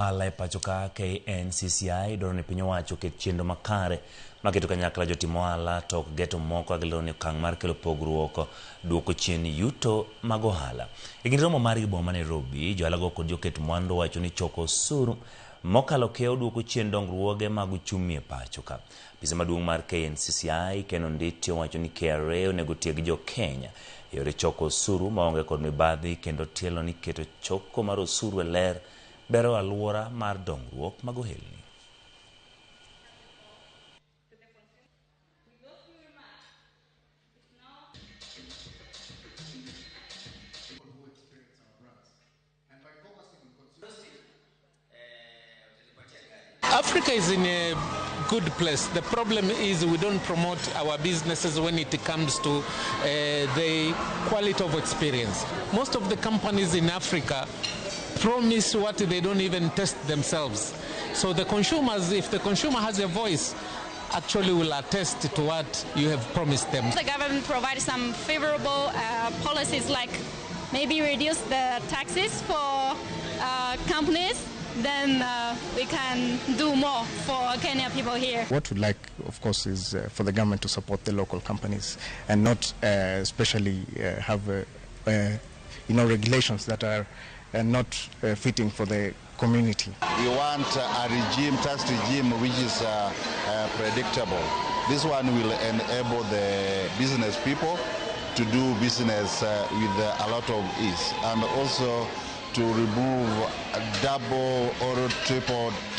Ohala e pacho ka KNCCI dwaro ni piny owacho oket chenro makare maketo kanyakla jotim ohala to ok geto moko ka gilero ni okang' mar kelo pogruok duoko chien yuto mag ohala. E kinde romo margi e boma ma Nairobi, johala go kod joket mwandu wacho ni choko osuru mokalo kiewo duoko chien dongruoge mag uchumi e pacho ka. Apisa maduong' mar KNCCI Ken Onditi owacho ni KRA onego otieg jo Kenya e yore choko osuru maonge kod mibadhi kendo tielo ni keto choko mar osuru e ler bero aluora mar dongruok mag ohelni. Africa is in a good place. The problem is we don't promote our businesses when it comes to the quality of experience. Most of the companies in Africa promise what they don't even test themselves. So the consumers, if the consumer has a voice, actually will attest to what you have promised them. The government provides some favorable policies like maybe reduce the taxes for companies, then we can do more for Kenya people here. What we'd like, of course, is for the government to support the local companies and not especially have regulations that are not fitting for the community. We want a regime, tax regime, which is predictable. This one will enable the business people to do business with a lot of ease, and also to remove double or triple